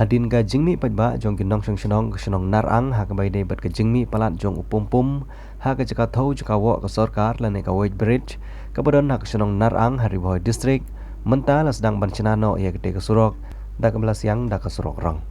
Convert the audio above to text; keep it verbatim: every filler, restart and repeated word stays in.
Hadien ka jingmih paidbah jong ki nongshong shnong ka shnong Narang ha kaba ïadei bad ka jingmih palat jong u pumpum ha ka jaka thew jaka woh ka sorkar lane ka weighbridge kaba don ha ka shnong Narang ha Ri Bhoi District, mynta la sdang ban shna noh ïa katei ka surok da kaba la siang da ka surok rong.